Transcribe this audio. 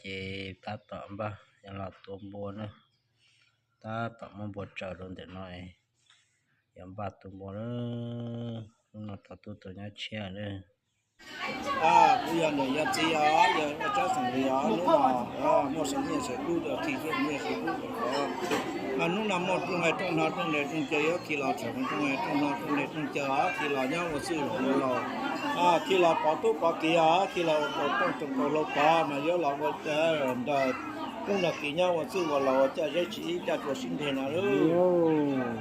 ces tab tom npaj yuav los tua npua na. Tab tom muab npua tsaws rau ntawm no, yuav npaj tua npua na. Hnub no tau tub tua nyab tshiab na. Kuv yog niam yog txiv os, yog ua tsob xeem li os, hnub no muaj sawv nyiaj sawv kub rau khi, sawv nyiaj sawv kub rau koj. Mas hnub no muaj rooj nqaij rooj hno rooj nres rooj cawv yuav khi los tsham rooj nqaij rooj hno rooj nres rooj cawv os, khi los nyob ua txwj los ua laus, khi los pov tub pov kiv os, khi los ua rooj tus kaus hlau pov mas yuav los ua nraug, rooj nraug kiv nyob ua txwj ua laus, caj zeb tsis ib caj tsuas sib nreg no lauj.